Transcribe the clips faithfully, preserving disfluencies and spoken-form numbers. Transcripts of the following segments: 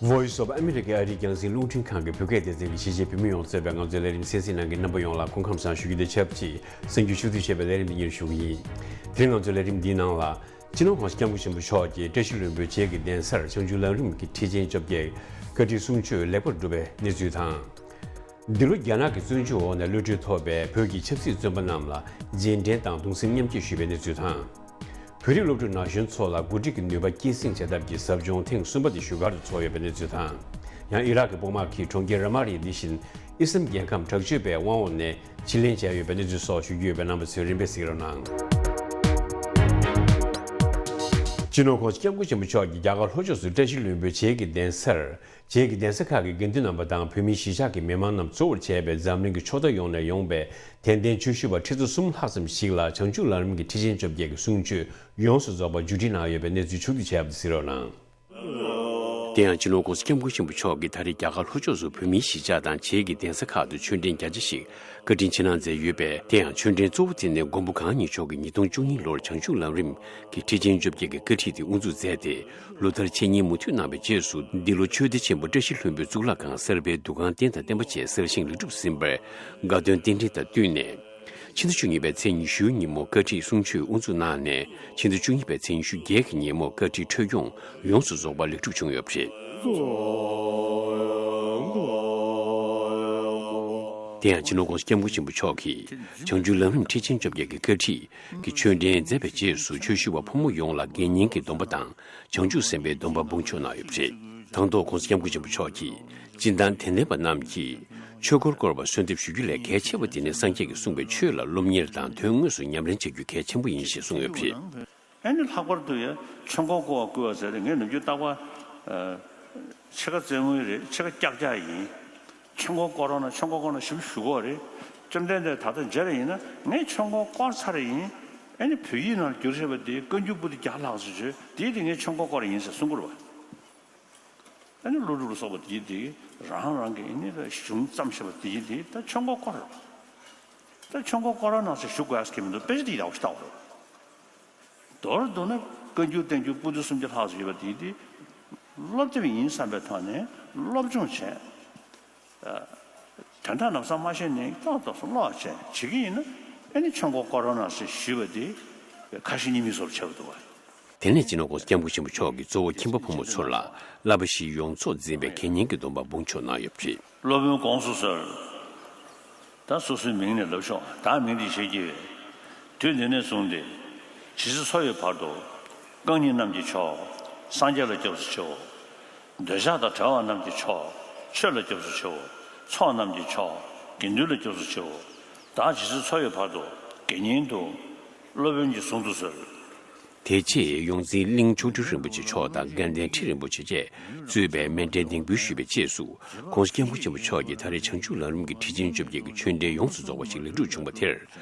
Voice of America ཨ་རིའི་རྒྱང་སྲིང་རླུང་འཕྲིན་ཁང་གི་བོད་སྐད་སྡེ་ཚན་གྱི་ཕྱི་རྒྱལ་བོད་མི་ཡོངས་གཙོས་པའི་ང་ཚོའི་ལས་རིམ་གསན་གཟིགས་གནང་མཁན་རྣམ་པ་ཡོངས་ལ་སྐུ་ཁམས་བཟང་ཞུ་རྒྱུ་དང་ཆབས་ཅིག་གསར་འགྱུར་ཕྱོགས་བསྡུས་བྱས་པའི་ལས་རིམ་འདི་སྙན་ཞུ་གི་ཡིན། དེ་རིང་ང་ཚོའི་ལས་རིམ་འདིའི་ནང་ལ། སྤྱི་ནོར་༸གོང་ས་༸སྐྱབས་མགོན་ཆེན་པོ་མཆོག་གིས་བཀྲ་ཤིས་ལྷུན་པོའི་བྱེས་ཀྱི་གདན་སར་བྱང་ཆུབ་ལམ་རིམ་གྱི་ཁྲིད་ཆེན་བཅོ་བརྒྱད་བཀའ་ཁྲིད་གསུང་ཆོས་ལེགས་པར་གྲུབ་པའི་གནས་ཚུལ་དང་། འདི་ལོ་རྒྱ་ནག་གི་བཙོན་འཇུག་འོག་ནས་གློད་གྲོལ་ཐོབ་པའི་བོད་ཀྱི་ཆབ་སྲིད་བཙོན་པ་རྣམས་ལ་རྗེས་དྲན་དང་གདུང་སེམས་མཉམ་སྐྱེད་ཞུས་པའི་གནས་ཚུལ་དང་། བོད་རིགས་སློབ་ཕྲུག་ན་གཞོན་ཚོ་ལ་འགོ་ཁྲིད་ཀྱི་ནུས་པ་སྐྱེད་སྲིང་བྱེད་ཐབས་ཀྱི་ཟབ་སྦྱོང་ཐེངས་གསུམ་པ་དེ་བཞུགས་སྒར་དུ་འཚོགས་ཡོད་པའི་གནས་ཚུལ་དང་། ཡང་ཨི་རག་གི་དཔུང་དམག་གིས་གྲོང་ཁྱེར་ར་མ་རི་འདི་བཞིན་ཨི་སམ་རྒྱལ་ཁམས་དྲག་སྤྱོད་པའི་དབང་འོག་ནས་ཕྱིར་ལེན་བྱས་ཡོད་པའི་གནས་ཚུལ་སོགས་ཞུ་རྒྱུ་ཡོད་པས་རྣམ་པ་ཚོས་རིམ་པས་གཟིགས་རོགས་གནང་། སྤྱི་ནོར་༸གོང་ས་༸སྐྱབས་མགོན་ཆེན་པོ་མཆོག་གིས་རྒྱ་གར་ལྷོ་ཕྱོགས་སུ་བཀྲ་ཤིས་ལྷུན་པོའི་བྱེས་ཀྱི་གདན་སར། བྱེས་ཀྱི་གདན་ས་ཁག་གི་དགེ་འདུན་རྣམ་པ་དང་བོད་མིའི་གཞིས་ཆགས་ཀྱི་མི་མང་རྣམས་གཙོ་བོར་བྱས་པའི་འཛམ་གླིང་གི་ཕྱོགས་མཐའ་ཡོངས་ནས་ཡོང་པའི་དད་ལྡན་ཆོས་ཞུ་བ་ཁྲི་ཚོ་གསུམ་ལྷག་ཙམ་ཞིག་ལ་བྱང་ཆུབ་ལམ་རིམ་གྱི་ཁྲིད་ཆེན་བཅོ་བརྒྱད་ཀྱི་གསུང་ཆོས་ཡོངས་སུ་རྫོགས་པ་མཇུག་སྒྲིལ་གནང་ཡོད་པའི་གནས་ཚུལ་ཕྱོགས་བསྡུས་བྱས་པ་དེ་གཟིགས་རོགས་གནང་། དེ་ཡང་སྤྱི་ནོར་༸གོང་ས་༸སྐྱབས་མགོན་ཆེན་པོ་མཆོག་གིས་ད་རེས་རྒྱ་གར་ལྷོ་ཕྱོགས་སུ་བོད་མིའི་གཞིས་ཆགས་དང་བྱེས་ཀྱི་གདན་ས་ཁག་ཏུ་ཆོས་འབྲེལ་བརྒྱ་ཆ་ཞིག་བཀའ་དྲིན་ཆེ་གནང་མཛད་ཡོད་པས། དེ་ཡང་ཆོས་འབྲེལ་གཙོ་བོ་དེ་ནི་མགོན་པོ་གང་ཉིད་མཆོག་གི་ཉིས་སྟོང་བཅུ་གཉིས་ལོར་བྱང་ཆུབ་ལམ་རིམ་གྱི་ཁྲིད་ཆེན་བཅོ་བརྒྱད་ཀྱི་བཀའ་ཁྲིད་དེ་དབུ་འཛུགས་མཛད་དེ། ལོ་ལྟར་འཆད་ཉན་མུ་མཐུད་གནང་བའི་རྗེས་སུ། འདི་ལོ་ཆོས་སྡེ་ཆེན་པོ་བཀྲ་ཤིས་ལྷུན་པོའི་གཙུག་ལག་ཁང་གསར་པའི་འདུ་ཁང་རྟེན་དང་བརྟེན་པ་བཅས་གསར་བཞེངས་ལེགས་གྲུབ་ཟིན་པར་དགའ་སྟོན་རྟེན་འབྲེལ་དང་བསྟུན་ནས། ཕྱི་ཟླ་བཅུ་གཉིས་པའི་ཚེས་ཉི་ཤུའི་ཉིན་མོ་བཀའ་ཁྲིད་གསུང་ཆོས་དབུ་འཛུགས་གནང་ནས། ཕྱི་ཟླ་བཅུ་གཉིས་པའི་ཚེས་ཉི་ཤུ་བརྒྱད་ཀྱི་ཉིན་མོ་བཀའ་ཁྲིད་ཁྲོད་སྐྱོང་ཡོངས་སུ་རྫོགས་པ་ལེགས་གྲུབ་བྱུང་ཡོད་པ་རེད། དེ་ཡང་སྤྱི་ནོར་༸གོང་ས་༸སྐྱབས་མགོན་ཆེན་པོ་མཆོག་གིས་བྱང་ཆུབ་ལམ་རིམ་ཁྲིད་ཆེན་བཅོ་བརྒྱད་ཀྱི་བཀའ་ཁྲིད་ཀྱི་ཆོས་འབྲེལ་མཛད་པའི་རྗེས་སུ་ཆོས་ཞུ་བ་ཕོ་མོ་ཡོངས་ལ་དགེ་བསྙེན་གྱི་སྡོམ་པ་དང་། བྱང་ཆུབ་སེམས་དཔའི་སྡོམ་པ་འབུལ་ཆོག་གནང་ཡོད་པ་རེད། དང་ཐོག་༸གོང་ས་༸སྐྱབས་མགོན་ཆེན་པོ་མཆོག་གིས་སྤྱིར་བཏང་དད་ལྡན་པ་རྣམས་ཀྱིས་ཆོས་འཁོར་བསྐོར་བར་གསོལ་འདེབས་ཞུ་རྒྱུ་ལས་གལ་ཆེ་བ་དེ་ནི་སངས་རྒྱས་ཀྱིས་གསུངས་པའི་ཆོས་ལ་སློབ་གཉེར་དང་དོན་དངོས་སུ་ཉམས་ལེན་བྱ་རྒྱུ་གལ་ཆེན་པོ་ཡིན་ཞེས་གསུངས་ཡོད་པ་རེད། ཨ་ནི་ལྷག་པར་དུ་ཡང་ཆོས་འཁོར་བསྐོར་བ་བསྐུལ་བ་ཟེར་ཏེ་ངས་ནམ་རྒྱུན་རྟག་པར་ཨ་ཕྱེད་ཀ་བཙན་དབང་རེད། ཕྱེད་ཀ་ཀྱག་ཀྱག་ཡིན། ཆོས་འཁོར་བསྐོར་རོགས་གནང་། ཆོས་འཁོར་བསྐོར་ན་ཞིབ་ཞུ་གོ་རེད། བཅོམ་ལྡན་འདས་ད་ལྟ་མཇལ་རེ་ཡིན་ན་ངས་ཆོས་འཁོར་བསྐོར་ཚར་རེ་ཡིན། ཨ་ནི་བོད་ཡིག་ནང་བསྒྱུར་བཞག་པ་དེ་བཀའ་འགྱུར་པོ་ཏི་བརྒྱ་ལྷག་ཙམ་བྱོས་དེ་དེ་ངས་ཆོས་འཁོར་བསྐོར་རེ་ཡིན་ཟེར་གསུང་གི་རེད་བ། ཨ་ནི་ཀླུ་སྒྲུབ་ལ་སོགས་པ་དེ་དེ་རང་རང་གི་ཨ་ནི་གཞུང་བརྩམས་བཞག་པ་དེ་དེ་ད་ཆོས་འཁོར་བསྐོར་རེད་བ། ད་ཆོས་འཁོར་བསྐོར་རོགས་གནང་ཟེར་ཞུ་དགོས་ཟེར་གྱི་མི་འདུག་དཔེ་ཆ་དེ་ཡག་པོ་ཞིག་ལྟ་དགོས་རེད། མདོར་བསྡུ་ན་བཀའ་འགྱུར་བསྟན་འགྱུར་པོ་ཏི་སུམ་བརྒྱ་ལྷག་ཙམ་ཡོད་པ་དེ་དེ་སློབ་དེབ་ཡིན་བསམ་པའི་ཐོག་ནས་སློབ་སྦྱོང་བྱས། དོན་དག་ལམ་སང་མ་ཤེས་ནས་ཏོག་ཏོག་སོ་ཀློག་བྱས་བྱེད་ཀྱི་ཡིན་ན་ཨ་ནི་ཆོས་འཁོར་བསྐོར་རོགས་གནང་ཟེར་ཞུས་པ་དེ་ཁ་ཞེ་གཉིས་མེད་བཟོ་འདྲ་བྱས་པ་འདུག་བ། དེ་ནས་སྤྱི་ནོར་༸གོང་ས་༸སྐྱབས་མགོན་ཆེན་པོ་མཆོག་གིས་གཙོ་བོ་ཁྱིམ་པ་ཕོ་མོ་ཚོ་ལ་བསླབ་པ་བཞིའི་ཡོངས་རྫོགས་འཛིན་པའི་དགེ་བསྙེན་གྱི་སྡོམ་པ་འབུལ་ཆོག་གནང་ཡོད་པ་རེད། སློབ་དཔོན་དགོངས་སུ་གསོལ། ད་སོ་སོའི་མིང་ནས་ལབ་ཤོག་བདག་མིང་འདི་ཞེས་བགྱི་བས། དུས་འདི་ནས་བཟུང་སྟེ། ཇི་སྲིད་འཚོ་བའི་བར་དུ། རྐང་གཉིས་རྣམས་ཀྱི་མཆོག་སངས་རྒྱས་ལ་སྐྱབས་སུ་མཆིའོ། འདོད་ཆགས་དང་བྲལ་བ་རྣམས་ཀྱི་མཆོག་ཆོས་ལ་སྐྱབས་སུ་མཆིའོ། ཚོགས་རྣམས་ཀྱི་མཆོག་དགེ་འདུན་ལ་སྐྱབས་སུ་མཆིའོ། བདག་ཇི་སྲིད་འཚོ་བའི་བར་དུ། དགེ་བསྙེན་དུ། སློབ་དཔོན་གྱིས་གཟུང་དུ་གསོལ། དེ་རྗེས་ཡོངས་འཛིན་གླིང་མཆོག་སྤྲུལ་རིན་པོ་ཆེ་མཆོག་དང་དགའ་ལྡན་ཁྲི་རིན་པོ་ཆེ་བཅས་གཙོས་པའི་མཎྜལ་གདན་འབུལ་ཞུས་པའི་རྗེས་སུ། ༸གོང་ས་༸སྐྱབས་མགོན་ཆེན་པོ་མཆོག་གིས་ད་རེས་བྱང་ཆུབ་ལམ་རིམ་གྱི་ཁྲིད་ཆེན་བཅོ་བརྒྱད་ཀྱི་ཆོས་འབྲེལ་ཡོངས་སུ་རྫོགས་པ་ཞིག་ལེགས་གྲུབ་བྱུང་བ་དེར་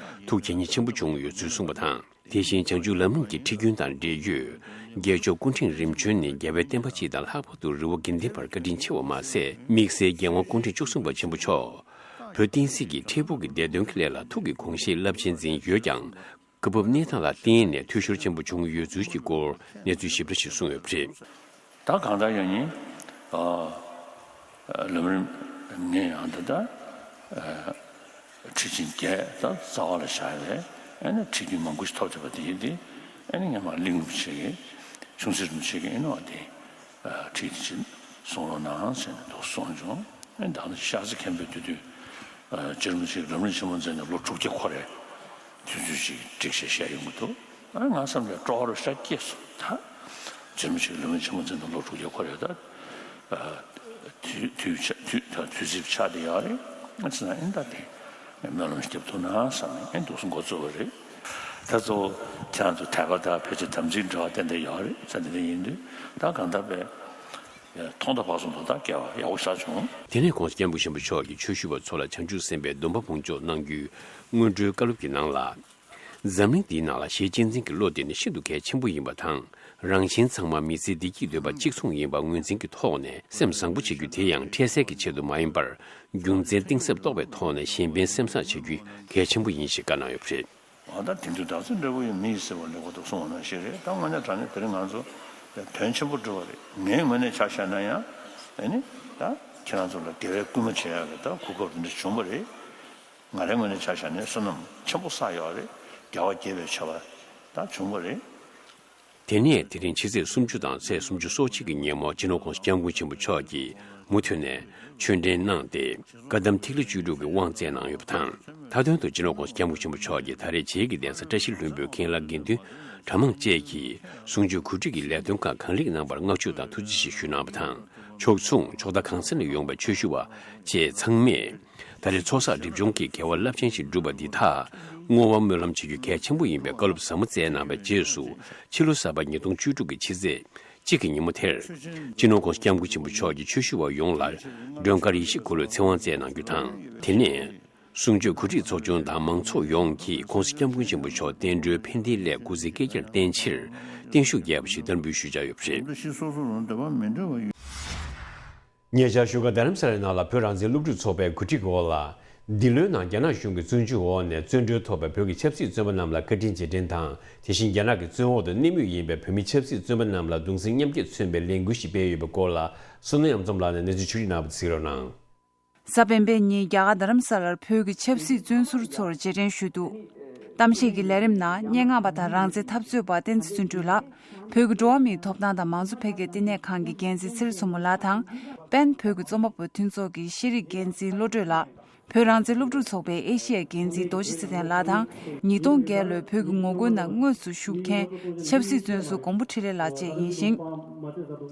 ཐུགས་དགྱེས་མཉེས་ཆེན་པོ་བྱུང་ཡོད་ཚུལ་གསུངས་པ་དང་། དེ་བཞིན་བྱང་ཆུབ་ལམ་རིམ་གྱི་ཁྲིད་རྒྱུན་དང་འབྲེལ་ཡོད། རྒྱལ་མཆོག་སྐུ་ཕྲེང་རིམ་བྱོན་ནས་རྒྱལ་བའི་བསྟན་པ་སྤྱི་དང་ལྷག་པར་དུ་རི་བོ་དགེ་ལྡན་པར་བཀའ་དྲིན་ཆེ་བ་མ་ཟད། དམིགས་བསལ་རྒྱལ་དབང་སྐུ་ཕྲེང་བཅུ་གསུམ་པ་ཆེན་པོ་མཆོག་བོད་བསྟན་སྲིད་ཀྱི་འཕྲལ་ཕུགས་ཀྱི་བདེ་དོན་གྱི་སླད་ལ་ཐུགས་ཀྱི་དགོངས་བཞེད་རླབས་ཆེན་མཛད་ཡོད་ཀྱང་། སྐབས་བབ་གནས་སྟངས་ལ་བརྟེན་ནས་འཐུས་ཤོར་ཆེན་པོ་བྱུང་ཡོད་ཚུལ་གྱི་སྐོར་གནས་ཚུལ་ཞིབ་ཕྲ་ཞིག་གསུངས་ཡོད་པ་རེད། ད་གང་ལྟར་ཡང་ནི། ཨ། ལམ་རིམ་ངས་ཡང་ད་ལྟ། ཨ། ཁྲིད་ཆེན་བརྒྱད་ད་རྩ་བ་ལ་བཞག་ཡོད་རེད། ཨ་ནི་ཁྲིད་རྒྱུན་མང་པོ་ཞིག་ཐོབ་བསྡད་པ་དེ་ཡིན་ཏེ། ཨ་ནི་ངས་མར་གླིང་རིན་པོ་ཆེ་གི་ཆུང་སྲིད་རིན་པོ་ཆེ་གི་ཨ་ནི་བ་དེ། ཨ། ཁྲིད་དེ་ཆེན་གསུང་རོགས་གནང་ཟེར་ནས་འདུག་གསུངས་བྱུང་། ཨ་ནི་ད་ནི་ཤར་རྩེ་མཁན་པོའི་དུས་དུས། ཨ། རྗེ་རིན་པོ་ཆེ་གི་ལམ་རིམ་ཆེན་མོ་མཛད་ནས་ལོ་དྲུག་བརྒྱ་འཁོར་རེད། དུས་ཚོད་ཅིག་བསྒྲིགས་བྱས་བཤད་ཡོང་གི་འདུག་ཨ། ང་བསམ་ནས་སྤྲོ་བ་རུ་ཤ་སྐྱེས་སོང་ད། རྗེ་རིན་པོ་ཆེ་གི་ལམ་རིམ་ཆེན་མོ་མཛད་ནས་ལོ་དྲུག་བརྒྱ་འཁོར་ཡོད་ད། ཨ། དུས་དུས་ཆ་དུས་ད་དུས་ཚིགས་ཆགས་བསྡད་ཡོད་རེད། ཨ། ཅི་ན་ཨིན་ད་དེ་སྨོན་ལམ་ཞིག་རྒྱབ་ཐུབ་ན་བསམ་ནས་ཨེ་འདུག་སེ་འགོ་བཙུགས་པ་རེད། ད་གཙོ་བོ་ཁྱེད་རང་ཚོ་དད་པ་དང་ཕལ་ཆེར་དམ་ཚིག་འབྲེལ་བ་ཏན་ཏན་ཡོད་རེད་ས་དེ་འདྲ་ཡིན་དུས་ད་གང་ལྟར་པས། ཐོག་མཐའ་བར་གསུམ་དུ་ད་སྐལ་བ་ཡག་པོ་ཞིག་བྱུང་། དེ་ནས་༸གོང་ས་༸སྐྱབས་མགོན་ཆེན་པོ་མཆོག་གིས་ཆོས་ཞུ་བ་ཚོ་ལ་བྱང་ཆུབ་སེམས་དཔའི་སྡོམ་པ་འབུལ་ཆོག་གནང་རྒྱུའི་སྔོན་འགྲོའི་བཀའ་སློབ་ཀྱི་ནང་ལ། འཛམ་གླིང་འདིའི་ནང་ལ་གཞས་གཅེས་འཛིན་གྱི་བློ་དེ་ནི་ཤིན་ཏུ་གལ་ཆེན་པོ་ཡིན་པ་དང་། རང་གཞན་ཚང་མ་མི་ཚེའི་བདེ་སྐྱིད་འདོད་པ་གཅིག་མཚུངས་ཡིན་པ་ངོས་འཛིན་གྱི་ཐོག་ནས་སེམས་བཟང་པོ་བྱེད་རྒྱུ་དེ་ཡང་འཕྲལ་སེལ་གྱི་ཆེད་དུ་མ་ཡིན་པར། རྒྱུ་མཚན་གཏིང་ཟབ་རྟོགས་པའི་ཐོག་ནས་གཞན་ཕན་སེམས་བསམ་བྱེད་རྒྱུ་གལ་ཆེན་པོ་ཡིན་ཞེས་བཀའ་གནང་ཡོད་པ་རེད། འོ་ད་དེང་དུས་བདག་འཛིན་འབྲས་བུ་ཡི་མི་ཡི་སྲིད་པ་ལེགས་པར་རྟོགས་གསུངས་པ་ནང་བཞིན་རེད། ད་དངོས་གནས་དྲང་གནས་དེ་རིང་ང་ཚོ་དོན་ཆེན་པོ་འགྲུབ་པ་རེད། ངའི་ངོས་ནས་ཆ་བཞག་ན་ཡང་ ཨ་ནི་ད་ཁྱེད་རང་ཚོ་ལ་དགེ་བའི་བསྐུལ་མ་བྱེད་ཡག་གི་ད་གོ་སྐབས་དེ་འདྲ་བྱུང་བ་རེད། ང་རའི་ངོས་ནས་ཆ་བཞག་ནས་བསོད་ནམས་ཆེན་པོ་བསགས་ཡོད་རེད། དགེ་བ་རྒྱས་པའི་བྱ་བ་ད་བྱུང་བ་རེད། དེ་ནས་དེ་རིང་ཕྱི་ཚེས་སུམ་ཅུ་དང་ཚེས་སུམ་ཅུ་སོ་གཅིག་གི་ཉིན་མོ་སྤྱི་ནོར་༸གོང་ས་༸སྐྱབས་མགོན་ཆེན་པོ་མཆོག་གིས་མུ་མཐུད་ནས་ཆོས་འབྲེལ་གནང་སྟེ། བཀའ་གདམས་ཐིག་ལེ་བཅུ་དྲུག་གི་དབང་སྩལ་གནང་ཡོད་པ་དང་། མཐའ་དོན་དུ་སྤྱི་ནོར་༸གོང་ས་༸སྐྱབས་མགོན་ཆེན་པོ་མཆོག་གིས་ད་རེས་བྱེས་ཀྱི་གདན་ས་བཀྲ་ཤིས་ལྷུན་པོའི་མཁན་བླ་དགེ་འདུན་གྲྭ་མང་བཅས་ཀྱིས་གསུང་ཆོས་གོ་སྒྲིག་གི་ལས་དོན་ཁག་གང་ལེགས་གནང་བར་བསྔགས་བརྗོད་དང་ཐུགས་རྗེ་ཆེ་ཞུས་གནང་བ་དང་། ཕྱོགས་མཚུངས་ཕྱོགས་མཐའ་གང་ས་ནས་ཡོང་བའི་ཆོས་ཞུ་བ་བཅས་ཚང་མས། ད་རེས་ཚོགས་བསགས་སྒྲིབ་སྦྱོང་གི་དགེ་བ་རླབས་ཆེན་ཞིག་བསྒྲུབས་པ་འདི་དག་བསྔོ་བ་སྨོན་ལམ་བྱེད་རྒྱུ་གལ་ཆེན་པོ་ཡིན་པའི་བཀའ་སློབ་ཟབ་མོ་སྩལ་གནང་བའི་རྗེས་སུ། ཕྱི་ལོ་གསར་པ་ཉིས་སྟོང་བཅུ་དྲུག་གི་ཕྱི་ཚེས་གཅིག་གི་ཉིན་མོ་དེར། སྤྱི་ནོར་༸གོང་ས་༸སྐྱབས་མགོན་ཆེན་པོ་མཆོག་གིས་ཆོས་ཞུ་བ་ཡོངས་ལ་མགྲོན་ཁང་ཡེ་ཤེས་འཁོར་ལོའི་ཚེ་དབང་སྩལ་གནང་རྒྱུ་དང་། དེ་ནས་གསུང་ཆོས་གོ་སྒྲིག་ཚོགས་ཆུང་དང་མང་ཚོགས་ཡོངས་ཀྱིས་༸གོང་ས་༸སྐྱབས་མགོན་ཆེན་པོ་མཆོག་བསྟན་འགྲོའི་ཕན་བདེའི་སླད་སྐུ་ཚེ་བསྐལ་བརྒྱར་བརྟན་ཕྱིར་བརྟན་བཞུགས་རྒྱས་པ་ཞིག་བསྟར་འབུལ་ཞུ་འཆར་ཡོད་པ་རེད། ཉེ་ཆར་བཞུགས་སྒར་རྡ་རམ་ས་ལའི་ནང་ལ་བོད་རང་བཙན་སློབ་ཕྲུག་ཚོགས་པའི་གོ་སྒྲིག་འོག་ལ། འདི་ལོའི་ནང་རྒྱ་ནག་གཞུང་གི་བཙོན་འཇུག་འོག་ནས་བཙོན་གྲོལ་ཐོབ་པའི་བོད་ཀྱི་ཆབ་སྲིད་བཙོན་པ་རྣམས་ལ་བཀའ་དྲིན་རྗེས་དྲན་དང་། དེ་བཞིན་རྒྱ་ནག་གི་བཙོན་འོག་ཏུ་གནས་མུས་ཡིན་པའི་བོད་མི་ཆབ་སྲིད་བཙོན་པ་རྣམས་ལ་གདུང་སེམས་མཉམ་སྐྱེད་མཚོན་པའི་ལས་འགུལ་ཞིག་སྤེལ་ཡོད་པའི་སྐོར་ལ། བསོད་ནམས་གཡང་འཛོམས་ལགས་ནས་གནས་ཚུལ་ཕྱོགས་སྒྲིག་གནང་བ་དེ་གཟིགས་རོགས་གནང་། གཟའ་སྤེན་པའི་ཉིན་རྒྱ་གར་རྡ་རམ་ས་ལར་བོད་ཀྱི་ཆབ་སྲིད་བཙོན་ཟུར་ཚོར་རྗེས་དྲན་ཞུས་འདུག། གཏམ་བཤད་ཀྱི་ལས་རིམ་ནང་སྙན་ངག་པ་དང་རང་བཙན་འཐབ་རྩོད་པ་བསྟན་འཛིན་བརྩོན་འགྲུས་ལགས། བོད་ཀྱི་འགྲོ་བ་མིའི་ཐོབ་ཐང་དང་མང་གཙོ་འཕེལ་རྒྱས་བསྟི་གནས་ཁང་གི་འགན་འཛིན་ཚེ་རིང་མཚོ་མོ་ལགས་དང་། པེན་བོད་ཀྱི་རྩོམ་པ་པོ་མཐུན་ཚོགས་ཀྱི་ཤེས་རིག་འགན་འཛིན་བློ་གྲོས་ལགས། བོད་རང་བཙན་སློབ་ཕྲུག་ཚོགས་པའི་ཨེ་ཤི་ཡའི་འགན་འཛིན་རྡོ་རྗེ་ཚེ་བརྟན་ལགས་དང་། ཉིས་སྟོང་བརྒྱད་ལོའི་བོད་ཀྱི་ངོ་རྒོལ་ནང་དངོས་སུ་ཞུགས་མཁན་ཆབ་སྲིད་བཙོན་ཟུར་མགོན་པོ་འཕྲིན་ལས་ལགས་བཅས་ཡིན་ཞིང་།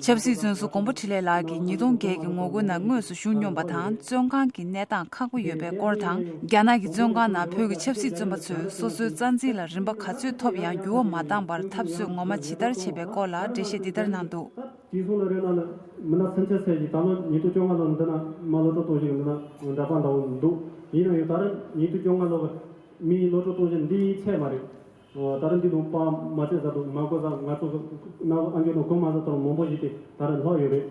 ཆབ་སྲིད་བཙོན་ཟུར་མགོན་པོ་འཕྲིན་ལས་ལགས་ཀྱིས་ཉིས་སྟོང་བརྒྱད་ཀྱི་ངོ་རྒོལ་ནང་དངོས་སུ་ཞུགས་མྱོང་པ་དང་། བཙོན་ཁང་གི་གནས་སྟངས་ཁག་པོ་ཡོད་པའི་སྐོར་དང་། རྒྱ་ནག་གི་བཙོན་ཁང་ནང་བོད་ཀྱི་ཆབ་སྲིད་བཙོན་པ་ཚོས་སོ་སོའི་རྩ་འཛིན་ལ་རིན་པ་ག་ཚོད་ཐོབ་ཡང་འགྱུར་བ་མ་བཏང་བར་འཐབ་རྩོད་ངོ་མ་ཇི་ལྟར་བྱེད་པའི་སྐོར་ལ་འགྲེལ་བཤད་འདི་ལྟར་གནང་འདུག། དེང་སང་ལ་རེད་ན་ནི་མི་སྣ་སུམ་ཆ་ཟེར་གྱི་ད་ལོ་ཉིས་སྟོང་བཅོ་ལྔ་ལོ་འདི་ན་མ་བློ་གྲོས་གཏོང་བཞིན་འདི་ན་འདྲ་པར་འདྲ་བོ་འདུག། ཡིན་ན་ཡང་ད་རེས་ཉིས་སྟོང་བཅོ་ལྔ་ལོ་མིའི་བློ་གྲོས་གཏོང་བཞིན་འདི་ཡིན་ཚད་མ་རེད། ད་རེས་འདི་དང་པ་མ་བྱས་ཟ་འདུག། མ་གོ་ཟ། ང་ཚོ་ན་ཨ་འགྱོ་ནོ་གོ་མ་ཟ་དང་མང་པོ་ཞིག་དེ་ད་རེས་ལྷག་ཡོད་རེད།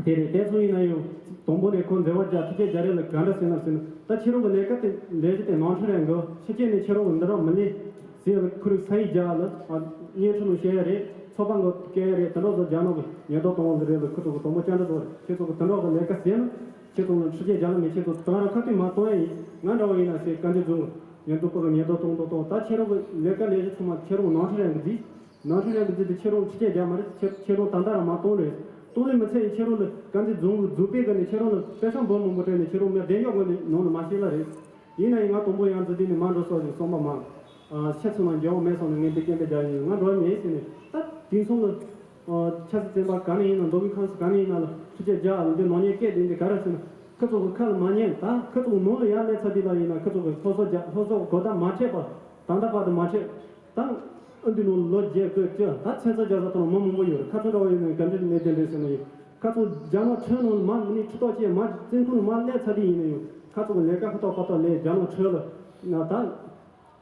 དེ་རེད། དེ་ཚོ་ཡིན་ན་ཡང་དང་པོ་ནས་ཁོ་འཛེམ་བག་རྒྱག་ཁྲི་ཆེ་རྒྱག་རེས་ལ་ག་འདྲ་ཟེར་ན་ཟེར་ན། ད་ཁྱེད་རང་གི་ལས་ཀ་དེ་ལས་གཞི་དེ་ནོར་འཁྲུལ་རེད་འགོ། ཕྱི་རྒྱལ་ནས་ཁྱེད་རང་གི་འདི་རང་མི་ལས་ཟེར་ལ་ཁུ་རུ་ས་ཡིག་རྒྱག་ལ་བརྙན་འཕྲིན་ནང་བཤད་ཡ་རེད། ཚོགས་པ་འགོ་སྐད་ཡ་རེད། དེ་འདྲ་བཟོ་རྒྱག་ནོ་གི་ཉེན་རྟོག་གཏོང་བ་རེད་ལ། ཁུ་ཚོ་གི་དང་པོ་བཅར་འདྲི་བཟོ་རེད། ཁྱེད་ཚོ་གི་དེ་འདྲ་གི་ལས་ཀ་ཟེར་ན་ཁྱེད་ཚོ་ལ་ཁྲི་ཆེ་རྒྱག་ལ་མི། ཁྱེད་ཚོ་དང་རང་ཁ་ཐུག་མ་གཏོང་ཡ་ཡིན། ང་འདྲ་བ་ཡིན་ན་ཟེར་བཀའ་འདྲི་བཟོ་ཡོང་འདུག་པ་གི་ཉེན་རྟོག་གཏོང་གཏོང་གཏོང་། ད་ཁྱེད་རང་གི་ལས་ཀ་ལས་གཞི་ཚང་མ་ཁྱེད་རང་ནོར་འཁྲུལ་རེད་འགོ་ཟིག། ནང་ཆོས་ཡང་གི་འཛིན་དེ་ཁྱེད་རང་ཁྲི་ཆེ་རྒྱ་མ་རེད། ཁྱེད་ཁྱེད་རང་ད་ལྟ་རང་མ་གཏོང་རེད། གཏོང་ལེ་མི་ཚད་ཡིན། ཁྱེད་རང་ལ་དཀར་མཛེས་རྫོང་གི་རྫོང་དཔོན་གི་ནས་ཁྱེད་རང་ལ་པེ་ཤང་འབོར་མང་པོ་སྤྲད་ནས་ཁྱེད་རང་མི་བདེ་འཇོག་གི་ནས་ནང་ལ་མ་ཤེས་ལ་རེད། ཡིན་ན་ཡང་ང་དང་པོ་ཡང་འཛིན་དེ་ནས་མ་འགྲོ་སོགས་ཀྱི་བསམ་པ་མ། ཤ་ཚུ་ན་འགྱོ་མེད་སོང་ནས་ངས་འདི་སྐད་འདི་རྒྱག་ཡིན། ང་འགྲོ་མེད་ཟེར་ནས་ད་དེང་སང་ལ། ཆབ་སྲིད་བཙོན་པ་ག་ནས་ཡིན་ན། མདོ་དབུས་ཁམས་གསུམ་ག་ནས་ཡིན་ན་ལ་ཁྲི་ཆེ་རྒྱ་ཨ་ལ་འདི་ནང་ཉེས་སྐད་འདི་འདི་ག་རེ་ཟེར་ན། ཁོ་ཚོ་གི་ཁ་ལ་མ་ཉན། ད་ཁོ་ཚོ་གི་ནང་ལ་ཡར་སླེབས་ཚར་དུས་ལ་ཡིན་ན་ཁོ་ཚོ་གི་སློབ་གསོ་རྒྱག་སློབ་གསོ་གོ་བརྡ་མ་འཕྲད་པ། ད་ལྟ་བར་དུ་མ་འཕྲད། ད་ཨ་འདི་ནང་ལོ་བརྒྱད་དགུ་བཅུ་ད་ཚན་རྩལ་རྒྱག་ས་དང་མི་མང་པོ་ཡོད་རེད། ཁ་ཚོན་འདྲ་བོ་ཡིན་ན་ག་འདྲ་གནས་དེ་འདྲ་ཟེར་ན་ཡིན། ཁ་ཚོན་རྒྱ་ནག་ཁྲོད་ནང་མ་མི་ནི་ཁྲི་ཐོག་ཆེ་མ་བཙོན་ཁང་ནང་མ་སླེབས་ཚར་དུས་ཡིན་ན་ཡང་ཁ་ཚོན་གི་ལས་ཀ་ཧུར་ཐག་ཧུར་ཐག་ལས་རྒྱ་ནག་ཁྲོད་ལ་ན་ད་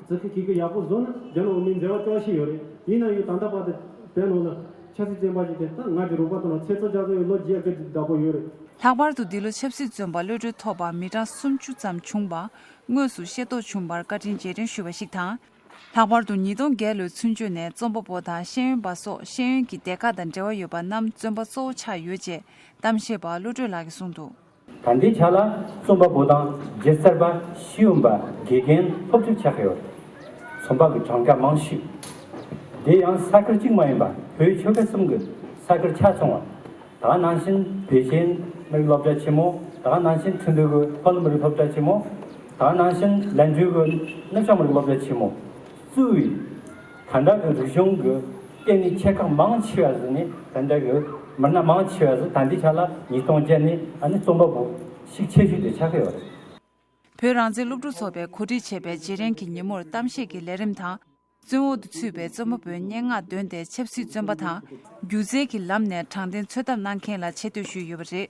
ཙི་ཁི་ཁི་ཁི་ཡག་པོ་བཟོ་ན་རྒྱ་ནག་མི་འཛེམ་བག་ཅོག་ཤི་ཡོད་རེད། ཡིན་ན་ཡང་ད་ལྟ་བར་དུ་བོད་ནང་ལ་ཆབ་སྲིད་བཙོན་པ་ཞིག་དེ་ད་ང་གི་རོགས་པ་དང་ཚེ་ཚོ་རྒྱ་བཟོ་ལོ་བརྒྱད་དགུ་ཅིག་བདག་པོ་ཡོད་རེད། ལྷག་པར་དུ་འདི་ལོ་ཆབ་སྲིད་བཙོན་པ་གློད་གྲོལ་ཐོབ་པ་མི་གྲངས་སུམ་ཅུ་ཙམ་བྱུང་བ་དངོས་སུ་ཤེས་རྟོགས་བྱུང་བར་བཀའ་དྲིན་རྗེས་དྲན་ཞུས་པ་ཞིག་དང་། ལྷག་པར་དུ་ཉིས་སྟོང་བརྒྱད་ལོའི་ཚུན་ཆོད་ནས་རྩོམ་པ་པོ་དང་ཤེས་ཡོན་པ་སོགས་ཤེས་ཡོན་གྱི་སྡེ་ཁག་དང་འབྲེལ་བ་ཡོད་པ་རྣམས་བཙོན་པ་གཙོ་བོ་ཆགས་ཡོད་ཅེས་གཏམ་བཤད་པ་བློ་གྲོས་ལགས་ཀྱིས་གསུངས་འདུག། ད་ལྟའི་ཆ་ལ་རྩོམ་པ་པོ་དང་སྒྱུ་རྩལ་པ། ཤེས་ཡོན་པ། དགེ་རྒན། སློབ་ཕྲུག་ཆགས་ཡོད། རྩོམ་པ་གི་གྲངས་ཀ་མང་ཤོས། དེ་ཡང་ས་ཁུལ་གཅིག་མ་ཡིན་པ་བོད་ཆོལ་ཁ་གསུམ་གྱི་ས་ཁུལ་ཆ་ཚང་བ། ད་ག་ནང་བཞིན་བེ་ཅིན་མི་རིགས་སློབ་གྲྭ་ཆེན་མོ། ད་ག་ནང་བཞིན་ཁྲིན་ཏུའུ་གི་ཧོ་ལི་མི་རིགས་སློབ་གྲྭ་ཆེན་མོ། ད་ག་ནང་བཞིན་ལན་ཀྲུའུ་གི་ནུབ་བྱང་མི་རིགས་སློབ་གྲྭ་ཆེན་མོ། གཙོས་ད་ལྟ་གི་རིག་གཞུང་གི་ལྟེ་གནས་ཆེ་ཁག་མང་ཆེ་བ་ཟིག་ནས། ད་ལྟ་གི་མི་སྣ་མང་ཆེ་བ་ཟིག་ད་ལྟའི་ཆ་ལ་ཉིས་སྟོང་བརྒྱད་ནས་ཨ་ནི་རྩོམ་པ་པོ་ཤུགས་ཆེ་ཤོས་དེ་ཆགས་ཀྱི་ཡོད་རེད། བོད་རང་བཙན་སློབ་ཕྲུག་ཚོགས་པས་གོ་སྒྲིག་བྱས་པའི་རྗེས་དྲན་གྱི་ཉིན་མོར་གཏམ་བཤད་ཀྱི་ལས་རིམ་དང་། བཙོན་འོག་ཏུ་ཚུད་པའི་རྩོམ་པ་པོའི་སྙན་ངག་འདོན་ཏེ་ཆབ་སྲིད་བཙོན་པ་དང་། སྒྱུ་རྩལ་གྱི་ལམ་ནས་དྲང་བདེན་འཚོལ་ཐབས་གནང་མཁན་ལ་ཆེ་བསྟོད་ཞུས་ཡོད་པ་རེད།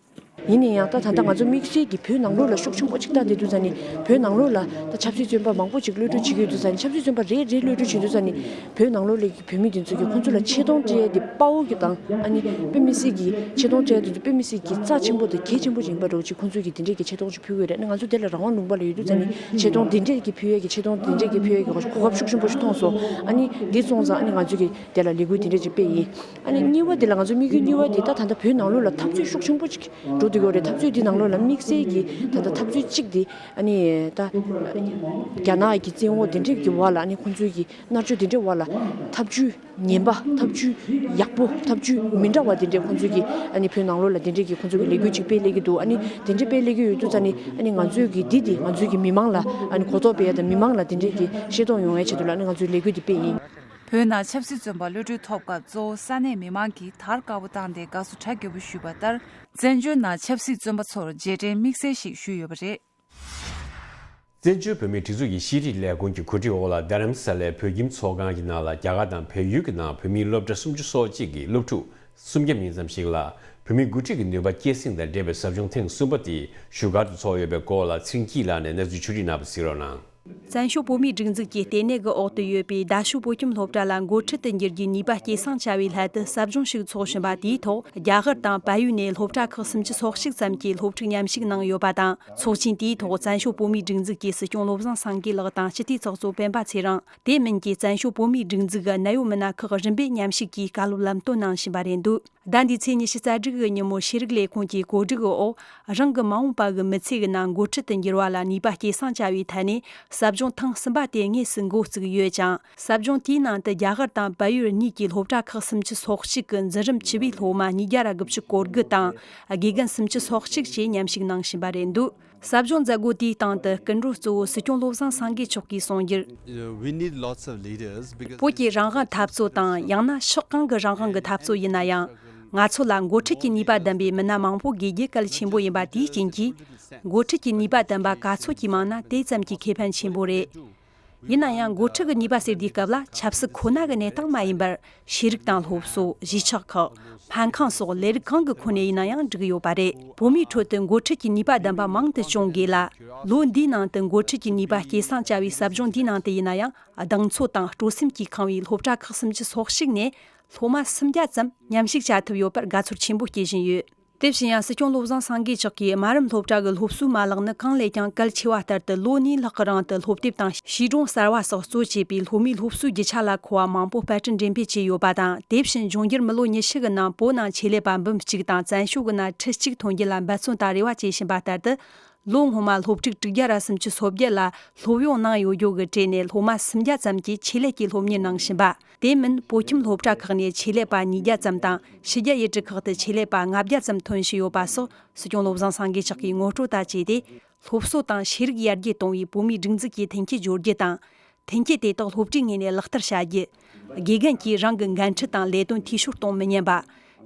ཡིན་ན་ཡང་ད་ད་ལྟ་ང་ཚོ་དམིགས་བསལ་གྱི་བོད་ནང་ལོགས་ལ་ཤུགས་ཆེན་པོ་ཅིག་བལྟ་བསྡད་དུས་ཙ་ནི་བོད་ནང་ལོགས་ལ་ད་ཆབ་སྲིད་བཙོན་པ་མང་པོ་ཅིག་གློད་གྲོལ་བྱེད་ཀྱི་ཡོད་དུས་ཙ་ནི་ཆབ་སྲིད་བཙོན་པ་རེ་རེ་གློད་གྲོལ་བྱེད་དུས་ཙ་ནི་བོད་ནང་ལོགས་ལ་བོད་མི་དེ་ཚོ་གི་ཁོང་ཚོ་ལ་ཆེ་མཐོང་སྤྲད་ཡ་དེ་དཔའ་བོ་གི་དང་ཨ་ནི་དཔེ་མི་སྲིད་ཀྱི་ཆེ་མཐོང་སྤྲད་ཡ་དེ་ཚོ་དཔེ་མི་སྲིད་ཀྱི་རྩ་ཆེན་པོ་དང་གལ་ཆེན་པོ་ཅིག་ཡིན་པ་འདྲ་བོ་ཅིག་ཁོང་ཚོས་ཀྱི་དེ་འདྲས་ཀྱི་ཆེ་མཐོང་ཅིག་ཕུལ་གྱི་ཡོད་རེད། ཨ་ནི་ང་ཚོ་དེ་ལ་རང་དབང་ལུང་པ་ལ་ཡོད་དུས་ཙ་ནི་ཆེ་མཐོང་དེ་འདྲས་ཀྱི་ཕུལ་ཡ་གི་ཆེ་མཐོང་དེ་འདྲས་ཀྱི་ཕུལ་ཡ་གི་གོ་སྐབས་ཤུགས་ཆེན་པོ་ཞིག་མཐོང་སོང་། ཨ་ནི་འདི་སོང་ཙང་ཨ་ནི་ང་ཚོས་ཀྱི་དེ་ལ་ལས་འགུལ་དེ་འདྲས་ཅིག་སྤེལ་ཡིན། ཨ་ནི་གཉིས་པ་དེ་ལ་ང་ཚོ་དམིགས་ཡུལ་གཉིས་པ་དེ་ད་ད་ལྟ་བོད་ནང་ལོགས་ལ་འཐབ་རྩོད་ཤུགས་ཆེན་པོ་ཅིག་འགྲོ་བསྡད་ཡོད་རེད། འཐབ་རྩོད་འདི་ནང་ལོགས་ལ་དམིགས་བསལ་གྱི་ད་ལྟ་འཐབ་རྩོད་གཅིག་དེ་ཨ་ནི་ད་རྒྱ་ནག་གི་བཙན་འོག་དེ་འདྲས་ཀྱི་བར་ལ་ཨ་ནི་ཁོང་ཚོའི་གི་མནར་གཅོད་དེ་འདྲས་བར་ལ་འཐབ་ཇུས་ངན་པ་འཐབ་ཇུས་ཡག་པོ་འཐབ་ཇུས་མི་འདྲ་བ་དེ་འདྲས་ཁོང་ཚོས་ཀྱི་ཨ་ནི་བོད་ནང་ལོགས་ལ་དེ་འདྲས་ཀྱི་ཁོང་ཚོས་ཀྱི་ལས་འགུལ་ཅིག་སྤེལ་སླེབས་ཀྱི་འདུག་ཨ་ནི་དེ་འདྲས་སྤེལ་སླེབས་ཀྱི་ཡོད་དུས་ཙ་ནི་ཨ་ནི་ང་ཚོས་ཀྱི་འདི་དེ་ང་ཚོས་ཀྱི་མི་མང་ལ་ཨ་ནི་གོ་རྟོགས་སྤེལ་ཡ་དང་མི་མང་ལ་དེ་འདྲས་ཀྱི་ཤེས་རྟོགས་ཡོང་ཡའི་ཆེད་དུ་ལ་ཨ་ནི་ང་ཚོས་ལས་འགུལ་འདི་སྤེལ་ཡིན། བོད་ནང་ཆབ་སྲིད་བཙོན་པ་གློད་གྲོལ་ཐོབ་སྐབས་གཙོ་བོ་ས་གནས་མི་མང་གིས་དར་དཀར་པོ་བཏང་སྟེ་དགའ་བསུ་གྲ་རྒྱས་པོ་ཞུས་པ་ལྟར། བཙན་བྱོལ་ནང་ཆབ་སྲིད་བཙོན་པ་ཚོར་རྗེས་དྲན་དམིགས་བསལ་ཞིག་ཞུས་ཡོད་པ་རེད། བཙན་བྱོལ་བོད་མིའི་སྒྲིག་འཛུགས་ཀྱི་ཤེས་རིག་ལས་ཁུངས་ཀྱི་གོ་སྒྲིག་འོག་ལ་རྡ་རམ་ས་ལའི་བོད་ཁྱིམ་ཚོགས་ཁང་གི་ནང་ལ་རྒྱ་གར་དང་བལ་ཡུལ་གྱི་ནང་བོད་མིའི་སློབ་གྲྭ་སུམ་ཅུ་སོ་གཅིག་གི་སློབ་ཕྲུག་སུམ་བརྒྱ་མིན་ཙམ་ཞིག་ལ་བོད་མིའི་འགོ་ཁྲིད་ཀྱི་ནུས་པ་སྐྱེད་སྲིང་དང་འབྲེལ་བའི་ཟབ་སྦྱོང་ཐེངས་གསུམ་པ་དེ་བཞུགས་སྒར་དུ་ཚོགས་ཡོད་པའི་སྐོར་ལ་ཚེ་རིང་སྐྱིད་ལགས་ནས་གནས་ཚུལ་ཕྱོགས་སྒྲིག་གནང་བ་གཟིགས་རོགས་གནང་། བཙན་བྱོལ་བོད་མིའི་སྒྲིག་འཛུགས་ཀྱི་ལྟེ་གནས་ཀྱི་འོག་ཏུ་ཡོད་པའི་རྡ་ཤོད་བོད་ཁྱིམ་སློབ་གྲྭ་ལ་འགོ་ཁྲིད་དུ་འགྱུར་རྒྱུའི་ནུས་པ་སྐྱེད་སྲིང་བྱ་བའི་སླད་དུ་ཟབ་སྦྱོང་ཞིག་འཚོགས་བཞིན་པ་དེའི་ཐོག་རྒྱ་གར་དང་བལ་ཡུལ་ནས་སློབ་གྲྭ་ཁག་སུམ་ཅུ་སོ་གཅིག་ཙམ་གྱིས་སློབ་ཕྲུག་མཉམ་ཞུགས་གནང་ཡོད་པ་དང་། ཚོགས་ཆེན་དེའི་ཐོག་བཙན་བྱོལ་བོད་མིའི་སྒྲིག་འཛུགས་ཀྱི་སྲིད་སྐྱོང་བློ་བཟང་སེང་གེ་ལགས་དང་སྤྱི་འཐུས་ཚོགས་གཙོ་སྤེན་པ་ཚེ་རིང་། དེ་མིན་གྱི་བཙན་བྱོལ་བོད་མིའི་སྒྲིག་འཛུགས་ཀྱི་གནད་ཡོད་མི་སྣ་ཁག་རིམ་པས་མཉམ་ཞུགས་ཀྱིས་བཀའ་སློབ་ལམ་སྟོན་གནང་བཞིན་པ་རེད་འདུག་ཟླ་འདིའི་ཚེས་ཉི་ཤུ་རྩ་དྲུག་གི་ཉིན་མོ་ཤེས་རིག་ལས་ཁུངས་ཀྱི་གོ་སྒྲིག་འོག་རང་གི་མ་འོངས་པ་གི་མི་ཚེ་གི་ནང་འགོ་ཁྲིད་དུ་འགྱུར་བ་ལ་ནུས་པ་སྐྱེད་སྲིང་བྱ་བའི་ཐད་ནས་ཟབ་སྦྱོང་ཐེངས་གསུམ་པ་དེ་དངོས་སུ་འགོ་བཙུགས་ཡོད་ཅིང་། ཟབ་སྦྱོང་དེའི་ནང་དུ་རྒྱ་གར་དང་བལ་ཡུལ་གཉིས་ཀྱི་སློབ་གྲྭ་ཁག་སུམ་ཅུ་སོ་གཅིག་གི་འཛིན་རིམ་བཅུ་པའི་སློབ་མ་ཉིས་བརྒྱ་དགུ་བཅུ་གོ་དགུ་དང་། དགེ་རྒན་སུམ་ཅུ་སོ་གཅིག་བཅས་མཉམ་ཞུགས་གནང་བཞིན་པ་རེད་འདུག་ཟབ་སྦྱོང་མཛད་སྒོ་དེའི་སྟེང་དུ་སྐུ་མགྲོན་གཙོ་བོ་སྲིད་སྐྱོང་བློ་བཟང་སེང་གེ་མཆོག་གིས་གསུངས་རྒྱུར། Uh, we need lots of leaders because བོད་ཀྱི་རང་དབང་འཐབ་རྩོད་དང་ཡང་ན་ཕྱོགས་གང་གི་རང་དབང་གི་འཐབ་རྩོད་ཡིན་ན་ཡང་། ང་ཚོ་ལ་འགོ་ཁྲིད་ཀྱི་ནུས་པ་ལྡན་པའི་མི་སྣ་མང་པོ་དགོས་རྒྱུ་གལ་ཆེན་པོ་ཡིན་པ་དེའི་རྐྱེན་གྱིས། འགོ་ཁྲིད་ཀྱི་ནུས་པ་ལྡན་པ་ག་ཚོད་ཀྱིས་མང་ན་དེ་ཙམ་གྱིས་ཁེ་ཕན་ཆེན་པོ་རེད། ཡིན་ན་ཡང་འགོ་ཁྲིད་ཀྱི་ནུས་པ་ཟེར་དུས་སྐབས་ལ་ཆབ་སྲིད་ཁོ་ན་གི་གནས་སྟངས་མ་ཡིན་པར། ཤེས་རིག་དང་སློབ་གསོ། གཞིས་ཆགས་ཁག་སྨན་ཁང་སོགས་ལས་རིགས་གང་གི་ཁོངས་ནས་ཡིན་ན་ཡང་འགྲིག་ཡོད་པ་རེད། བོད་མིའི་ཁྲོད་དུ་འགོ་ཁྲིད་ཀྱི་ནུས་པ་ལྡན་པ་མང་དུ་བྱུང་དགོས་ལ། ལོ་འདིའི་ནང་དུ་འགོ་ཁྲིད་ཀྱི་ནུས་པ་སྐྱེད་སྲིང་བྱ་བའི་ཟབ་སྦྱོང་འདིའི་ནང་དུ་ཡིན་ན་ཡང་། གདེང་ཚོད་དང་སྤྲོ་སེམས་ཀྱིས་ཁེངས་པའི་སློབ་གྲྭ་ཁག་སུམ་ཅུ་སོ་གཅིག་ནས་སློབ་མ་སུམ་བརྒྱ་ཙམ་མཉམ་ཞུགས་བྱ་ཐུབ་ཡོད་པར་དགའ་ཚོར་ཆེན་པོ་སྐྱེ་བཞིན་ཡོད། དེ་བཞིན་ཡང་སྲིད་སྐྱོང་བློ་བཟང་སེང་གེ་མཆོག་གིས་དམའ་རིམ་སློབ་གྲྭ་གི་སློབ་གསོའི་མ་ལག་ནི་གང་ལས་ཀྱང་གལ་ཆེ་བ་ལྟར་དུ། ལོ་གཉིས་ལྷག་གི་རིང་དུ་སློབ་དེབ་དང་བྱིས་སྒྲུང་གསར་བ་སོགས་གཙོ་བྱས་པའི་སློབ་མའི་སློབ་གསོའི་རྒྱུ་ཆ་ལ་མཁོ་བ་མང་པོ་སྤར་སྐྲུན་འགྲེམས་སྤེལ་བྱས་ཡོད་པ་དང་། དེ་བཞིན་འབྱུང་འགྱུར་མི་ལོ་ཉི་ཤུ་གི་ནང་བོད་ནང་ཆེད་ལས་པ་འབུམ་གཅིག་དང་བཙན་བྱོལ་གྱི་ནང་ཁྲི་གཅིག་ཐོན་རྒྱུ་ལ་འབད་བརྩོན་དང་རེ་བ་བྱེད་བཞིན་པ་ལྟར་དུ། ལོ་སྔོན་མ་སློབ་ཕྲུག་དྲུག་བརྒྱ་ར་སུམ་ཅུ་སོ་བརྒྱད་ལ་སློབ་ཡོན་གནང་ཡོད་རྒྱུ་གི་གྲས་ནས་སློབ་མ་སུམ་བརྒྱ་ཙམ་གྱིས་ཆེད་ལས་ཀྱི་སློབ་གཉེར་གནང་བཞིན་པ། དེ་མིན་བོད་ཁྱིམ་སློབ་གྲྭ་ཁག་ནས་ཆེད་ལས་པ་ཉིས་བརྒྱ་ཙམ་དང་ཕྱི་རྒྱལ་ཡུལ་གྲུ་ཁག་ཏུ་ཆེད་ལས་པ་ལྔ་བརྒྱ་ཙམ་ཐོན་བཞིན་ཡོད་པ་སོགས་སྲིད་སྐྱོང་བློ་བཟང་སེང་གེ་མཆོག་གིས་ངོ་སྤྲོད་དང་བཅས་ཏེ། སློབ་གསོ་དང་ཤེས་རིག་ཡར་རྒྱས་གཏོང་བའི་བོད་མིའི་སྒྲིག་འཛུགས་ཀྱི་མཐུན་རྐྱེན་སྦྱོར་རྒྱུ་དང་། མཐུན་རྐྱེན་དེ་དག་སློབ་གྲྭའི་ངོས་ནས་ལག་བསྟར་བྱ་རྒྱུ། དགེ་རྒན་གྱིས་རང་གི་འགན་འཁྲི་དང་ལས་དོན་འཐུས་ཤོར་གཏོང་མི་ཉན་པ།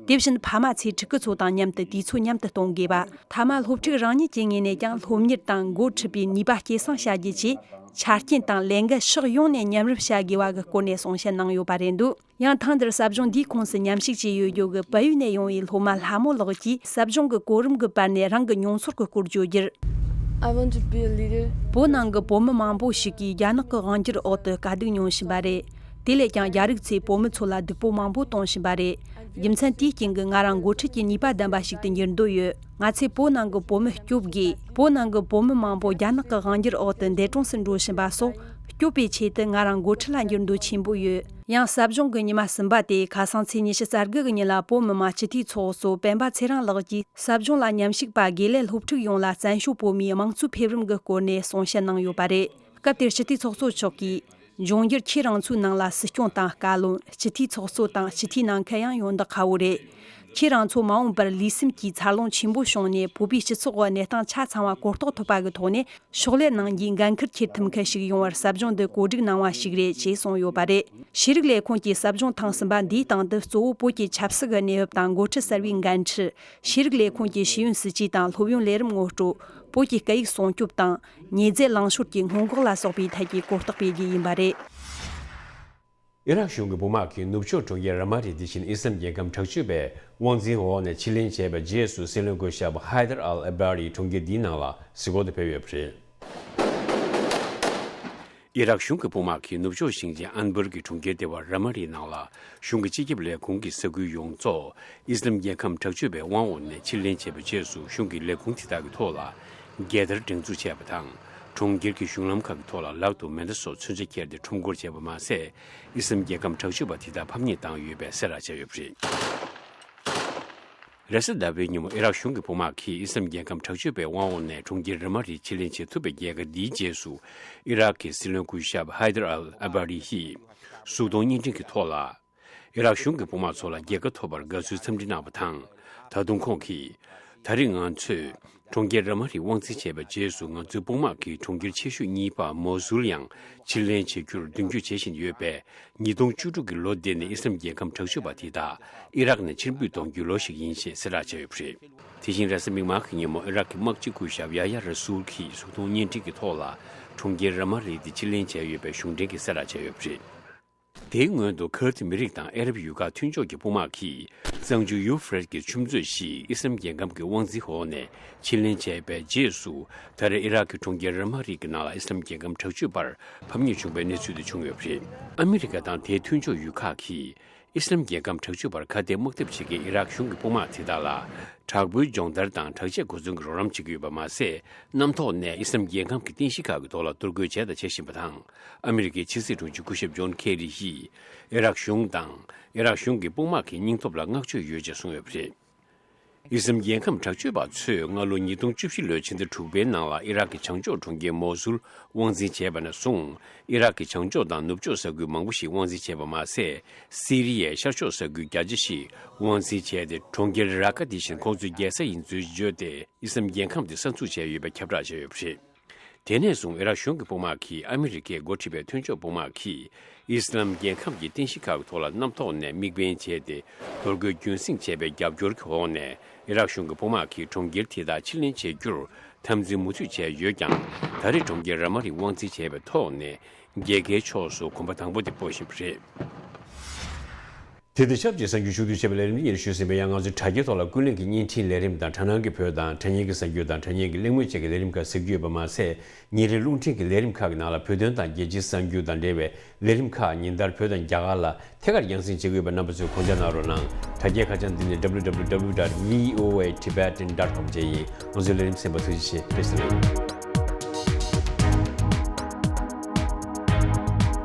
དེ་བཞིན་ཕ་མ་ཚོས་ཕྲུ་གུ་ཚོ་དང་མཉམ་དུ་དུས་ཚོད་མཉམ་དུ་གཏོང་དགོས་པ། མཐའ་མ་སློབ་ཕྲུག་རང་ཉིད་ཀྱི་ངོས་ནས་ཀྱང་སློབ་གཉེར་དང་འགོ་ཁྲིད་པའི་ནུས་པ་སྐྱེད་སྲིང་བྱ་རྒྱུ་བཅས་ཆ་རྐྱེན་དང་ལས་འགན་ཕྱོགས་ཡོངས་ནས་མཉམ་རུབ་བྱ་དགོས་པ་གི་སྐོར་ནས་གསུང་བཤད་གནང་ཡོད་པ་རེད་འདུག་ཡང་ཐེངས་འདིར་ཟབ་སྦྱོང་འདིའི་ཁོངས་སུ་མཉམ་ཞུགས་བྱས་ཡོད་རྒྱུ་གི་བལ་ཡུལ་ནས་ཡོང་བའི་སློབ་མ་ལྷ་མོ་ལགས་ཀྱིས་ཟབ་སྦྱོང་གི་གོ་རིམ་གྱི་བར་ནས་རང་གི་མྱོང་ཚོར་གྱི་སྐོར་བརྗོད་རྒྱུར། I want to be a leader. བོད་ནང་གི་བོད་མི་མང་པོ་ཞིག་གིས་རྒྱ་ནག་གི་དབང་སྒྱུར་འོག་ཏུ་དཀའ་སྡུག་མྱོང་བཞིན་པ་རེད། དེ་ལས་ཀྱང་རྒྱ་རིགས་ཚོས་བོད་མི་ཚོ་ལ་སྡུག་པོ་མང་པོ་གཏོང་བཞིན་པ་རེད། རྒྱུ་མཚན་དེའི་རྐྱེན་གྱིས་ང་རང་འགོ་ཁྲིད་ཀྱི་ནུས་པ་ལྡན་པ་ཞིག་ཏུ་འགྱུར་འདོད་ཡོད། ང་ཚོས་བོད་ནང་གི་བོད་མི་སྐྱོབ་དགོས། བོད་ནང་གི་བོད་མི་མང་པོ་རྒྱ་ནག་གི་དབང་སྒྱུར་འོག་ཏུ་འདས་གྲོངས་སུ་འགྲོ་བཞིན་པ་སོགས་སྐྱོབ་པའི་ཆེད་དུ་ང་རང་འགོ་ཁྲིད་ལ་འགྱུར་འདོད་ཆེན་པོ་ཡོད། ཡང་ཟབ་སྦྱོང་གི་ཉི་མ་གསུམ་པ་དེ་ཁ་སང་ཚེས་ཉི་ཤུ་རྩ་དགུ་གི་ཉིན་ལ་བོད་མི་མང་སྤྱི་འཐུས་ཚོགས་གཙོ་སྤེན་པ་ཚེ་རིང་ལགས་ཀྱིས་ཟབ་སྦྱོང་ལ་མཉམ་ཞུགས་པ་དགེ་ལས་སློབ་ཕྲུག་ཡོངས་ལ་བཙན་བྱོལ་བོད་མིའི་དམངས་གཙོའི་འཕེལ་རིམ་གྱི་སྐོར་ནས་གསུང་བཤད་གནང་ཡོད་པ་རེད། སྐབས་དེར་སྤྱི་འཐུས་ཚོགས་གཙོ་མཆོག་གིས། འབྱུང་འགྱུར་ཁྱེད་རང་ཚོའི་ནང་ལ་སྲིད་སྐྱོང་དང་བཀའ་བློན། སྤྱི་འཐུས་ཚོགས་གཙོ་དང་སྤྱི་འཐུས་ནང་ཁུལ་ཡང་ཡོང་འདོད་ཁ་བོ་རེད། ཁྱེད་རང་ཚོ་མ་འོངས་པར་ལུས་སེམས་ཀྱི་འཚར་ལོངས་ཆེན་པོ་བྱུང་ནས་བོད་པའི་སྤྱི་ཚོགས་འོག་གནས་སྟངས་ཆ་ཚང་བ་གོ་རྟོགས་ཐུབ་པ་གི་ཐོག་ནས་ཕྱག་ལས་གནང་རྒྱུའི་འགན་འཁུར་འཁྱེར་ཐུབ་མཁན་ཞིག་ཡོང་བར་ཟབ་སྦྱོང་འདི་གོ་སྒྲིག་གནང་བ་ཞིག་རེད་ཅེས་གསུངས་ཡོད་པ་རེད། ཤེས་རིག་ལས་ཁུངས་ཀྱི་ཟབ་སྦྱོང་ཐེངས་གསུམ་པ་འདིའི་སྟེང་དུ་གཙོ་བོ་བོད་ཀྱི་ཆབ་སྲིད་ཀྱི་གནས་བབ་དང་འགོ་ཁྲིད་གསར་བའི་འགན་འཁྲི། ཤེས་རིག་ལས་ཁུངས་ཀྱི་ཤེས་ཡོན་སྲིད་ཇུས་དང་སློབ་ཡོན་ལས་རིམ་ངོ་སྤྲོད། བོད་ཀྱི་སྐད་ཡིག་སྲུང་སྐྱོབ་དང་། མྱོས་རྫས་ལངས་ཕྱོགས་ཀྱི་སྔོན་འགོག་ལ་སོགས་པའི་ཐད་ཀྱི་གོ་རྟོགས་སྤེལ་རྒྱུ་ཡིན་པ་རེད། ཨི་རག་གཞུང་གི་དཔུང་དམག་གིས་ནུབ་ཕྱོགས་གྲོང་ཁྱེར་ར་མ་རི་དེ་བཞིན་ཨི་སི་ལམ་རྒྱལ་ཁམས་དྲག་སྤྱོད་པའི་དབང་འཛིན་འོག་ནས་ཕྱིར་ལེན་བྱས་པའི་རྗེས་སུ། སྲིད་བློན་སྐུ་ཞབས་ཧའི་དར་ཨལ་ཨ་བྷ་རི་གྲོང་ཁྱེར་འདིའི་ནང་ལ་གཟིགས་སྐོར་དུ་ཕེབས་ཡོད་པ་རེད། ཨི་རག་གཞུང་གི་དཔུང་དམག་གིས་ནུབ་ཕྱོགས་ཞིང་ཆེན་ཨན་བར་གྱི་གྲོང་ཁྱེར་ལྟེ་བ་ར་མ་རིའི་ནང་ལ། གཞུང་གི་སྤྱི་ཁྱབ་ལས་ཁུངས་ཀྱི་ས་ཁུལ་ཡོངས་རྫོགས་ཨི་སི་ལམ་རྒྱལ་ཁམས་དྲག་སྤྱོད་པའི་དབང་འོག་ནས་ཕྱིར་ལེན་བྱས་པའི་རྗེས་སུ། གཞུང་གི་ལས་ཁུངས་དེ་དག་གི་ཐོག་ལ་རྒྱལ་དར་སྒྲེང་འཛུགས་བྱས་པ་དང་། གྲོང་ཁྱེར་གྱི་གཞུང་ལམ་ཁག་གི་ཐོག་ལ་ལག་ཏུ་མེ་མདའ་སོགས་མཚོན་ཆ་འཁྱེར་ཏེ་ཁྲོམ་སྐོར་བྱས་པ་མ་ཟད། ཨི་སི་ལམ་རྒྱལ་ཁམས་དྲག་སྤྱོད་པ་དེ་དག་ཕམ་ཉེས་བཏང་ཡོད་པའི་གསལ་བསྒྲགས་བྱས་ཡོད་པ་རེད། རེས་གཟའ་ཟླ་བའི་ཉིན་མོ་ཨི་རག་གཞུང་གི་དཔུང་དམག་གིས་ཨི་སི་ལམ་རྒྱལ་ཁམས་དྲག་སྤྱོད་པའི་དབང་འོག་ནས་གྲོང་ཁྱེར་ར་མ་རི་ཕྱིར་ལེན་བྱེད་ཐུབ་པའི་རྒྱལ་ཁ་འདིའི་རྗེས་སུ། ཨི་རག་གི་སྲིད་བློན་སྐུ་ཞབས་ཧའི་དར་ཨལ་ཨ་བྷ་རི་ཡིས་གཟུགས་མཐོང་བརྙན་འཕྲིན་གྱི་ཐོག་ལ། ཨི་རག་གཞུང་གི་དཔུང་དམག་ཚོ་ལ་རྒྱལ་ཁ་ཐོབ་པར་དགའ་བསུའི་འཚམས་འདྲི་གནང་བ་དང་། ད་དུང་ཁོང་གིས། ད་རེས་ང་ཚོས་གྲོང་ཁྱེར་ར་མ་རི་དབང་འཛིན་བྱས་པའི་རྗེས་སུ། ང་ཚོའི་དཔུང་དམག་གིས་གྲོང་ཁྱེར་ཆེ་ཤོས་གཉིས་པ་མོ་སུལ་ཡང་ཕྱིར་ལེན་བྱེད་རྒྱུར་མདུན་སྐྱོད་བྱེད་བཞིན་ཡོད་པས། ཉིས་སྟོང་བཅུ་དྲུག་གི་ལོ་འདི་ནི་ཨི་སི་ལམ་རྒྱལ་ཁམས་དྲག་སྤྱོད་པ་དེ་དག་ཨི་རག་ནས་ཕྱིར་འབུད་གཏོང་རྒྱུའི་ལོ་ཞིག་ཡིན་ཞེས་གསལ་བསྒྲགས་བྱས་ཡོད་པ་རེད། དེ་བཞིན་རེས་གཟའ་མིག་དམར་གྱི་ཉིན་མོ་ཨི་རག་གི་དམག་སྤྱི་སྐུ་ཞབས་ཡ་ཡ་ར་སུལ་གྱིས་གཟུགས་མཐོང་བརྙན་འཕྲིན་གྱི་ཐོག་ལ་གྲོང་ཁྱེར་ར་མ་རི་དེ་ཕྱིར་ལེན་བྱས་ཡོད་པའི་གཞུང་འབྲེལ་གྱི་གསལ་བསྒྲགས་བྱས་ཡོད་པ་རེད། དེའི་སྔོན་དུ་ཁུར་ཏི་མི་རིགས་དང་ཨ་རབ་ཡུལ་ཁག་མཐུན་ཕྱོགས་ཀྱི་དཔུང་དམག་གིས་གཙང་ཆུ་ཡུ་ཕྲེད་ཀྱི་ཆུ་མཛོད་ཞིག་ཨི་སི་ལམ་རྒྱལ་ཁམས་ཀྱི་དབང་འཛིན་འོག་ནས་ཕྱིར་ལེན་བྱས་པའི་རྗེས་སུ། ད་རེས་ཨི་རག་གི་གྲོང་ཁྱེར་ར་མ་རི་གི་ནང་ལ་ཨི་སི་ལམ་རྒྱལ་ཁམས་དྲག་སྤྱོད་པར་ཕམ་ཉེས་བྱུང་བའི་གནས་ཚུལ་དེ་བྱུང་ཡོད་པ་རེད། ཨ་མི་རི་ཀ་དང་དེའི་མཐུན་ཕྱོགས་ཡུལ་ཁག་གིས་ཨི་སི་ལམ་རྒྱལ་ཁམས་དྲག་སྤྱོད་པར་ཁ་གཏད་དམག་འཐབ་བྱེད་མཁན་ཨི་རག་གཞུང་གི་དཔུང་དམག་དེ་དག་ལ་དྲག་པོའི་སྦྱོང་བརྡར་དང་དྲག་ཆས་གོ་མཚོན་གྱི་རོགས་རམ་བྱེད་ཀྱི་ཡོད་པ་མ་ཟད། གནམ་ཐོག་ནས་ཨི་སི་ལམ་རྒྱལ་ཁམས་ཀྱི་རྟེན་གཞི་ཁག་གི་ཐོག་ལ་གཏོར་རྒོལ་བྱས་དང་བྱེད་བཞིན་པ་དང་། ཨ་མི་རི་ཀའི་ཕྱི་སྲིད་དྲུང་ཆེ་སྐུ་ཞབས་ཇོན་ཁེ་རི་ཡིས་ཨི་རག་གཞུང་དང་ཨི་རག་གཞུང་གི་དཔུང་དམག་གི་སྙིང་སྟོབས་ལ་བསྔགས་བརྗོད་ཡོད་ཅེས་གསུངས་ཡོད་པ་རེད། ཨི་སི་ལམ་རྒྱལ་ཁམས་དྲག་སྤྱོད་པ་ཚོས་སྔ་ལོ་ཉིས་སྟོང་བཅུ་བཞི་ལོའི་ཕྱི་ཟླ་དྲུག་པའི་ནང་ལ་ཨི་རག་གི་བྱང་ཕྱོགས་གྲོང་ཁྱེར་མོ་སུལ་དབང་འཛིན་བྱས་པ་ནས་བཟུང་། ཨི་རག་གི་བྱང་ཕྱོགས་དང་ནུབ་ཕྱོགས་ས་ཁུལ་མང་པོ་ཞིག་དབང་འཛིན་བྱས་པ་མ་ཟད། སི་རི་ཡའི་ཤར་ཕྱོགས་ས་ཁུལ་རྒྱ་ཆེ་ཞིག་དབང་འཛིན་བྱས་ཏེ། གྲོང་ཁྱེར་ར་ཀ་དེ་བཞིན་ཁོང་ཚོའི་རྒྱལ་ས་ཡིན་ཚུལ་བརྗོད་དེ། ཨི་སི་ལམ་རྒྱལ་ཁམས་དེ་གསར་འཛུགས་བྱས་ཡོད་པའི་ཁྱབ་བསྒྲགས་བྱས་ཡོད་པ་རེད། དེ་ནས་བཟུང་ཨི་རག་གཞུང་གི་དཔུང་དམག་གིས་ཨ་མི་རི་ཀས་འགོ་ཁྲིད་པའི་མཐུན་ཕྱོགས་དཔུང་དམག་གིས་ཨི་སི་ལམ་རྒྱལ་ཁམས་ཀྱི་རྟེན་གཞི་ཁག་གི་ཐོག་ལ་གནམ་ཐོག་ནས་དམིགས་འབེན་བྱས་ཏེ། གཏོར་རྒོལ་རྒྱུན་སྲིང་བྱས་པའི་རྒྱབ་སྐྱོར་གྱི་འོག་ནས་ཨི་རག་གཞུང་གི་དཔུང་དམག་གིས་གྲོང་ཁྱེར་དེ་དག་ཕྱིར་ལེན་བྱེད་རྒྱུར་འཐབ་འཛིང་མུ་མཐུད་བྱས་ཡོད་ཀྱང་། ད་རེས་གྲོང་ཁྱེར་ར་མ་རི་དབང་འཛིན་བྱས་པའི་ཐོག་ནས་རྒྱལ་ཁའི་ཕྱོགས་སུ་གོམ་པ་དང་པོ་དེ་སྤོ་བཞིན་པ་རེད། དེ་དང་ཆབས་ཅིག་གསར་འགྱུར་ཕྱོགས་བསྡུས་བྱས་པའི་ལས་རིམ་དེ་སྙན་ཞུས་ཟིན་པ་ཡང་། ང་ཚོའི་དྲ་རྒྱའི་ཐོག་ལ་ཀུན་གླེང་གི་བརྙན་འཕྲིན་ལས་རིམ་དང་། དྲ་སྣང་གི་བོད་དང་དྲ་བརྙན་གྱི་གསར་འགྱུར་དང་། དྲ་བརྙན་གྱི་གླེང་མོལ་བཅས་ཀྱི་ལས་རིམ་ཁག་གཟིགས་རྒྱུ་ཡོད་པ་མ་ཟད། ཉིན་རེའི་རླུང་འཕྲིན་གྱི་ལས་རིམ་ཁག་གི་ནང་ལ་བོད་དོན་དང་རྒྱལ་སྤྱིའི་གསར་འགྱུར་དང་འབྲེལ་བའི་ལས་རིམ་ཁག་ཉིན་ལྟར་བོད་དང་རྒྱ་གར་ལ་ཐད་ཀར་རྒྱང་སྲིང་བྱེད་ཀྱི་ཡོད་པ། རྣམ་པ་ཚོས་གོ་རྒྱ་གནང་རོགས་གནང་། དྲ་རྒྱའི་ཁ་བྱང་འདི་ནི་W W W dot V O A Tibetan dot com བཅས་ཡིན། ང་ཚོའི་ལས་རིམ་གསན་པར་ཐུགས་རྗེ་ཆེ། བཀྲ་ཤིས་བདེ་ལེགས།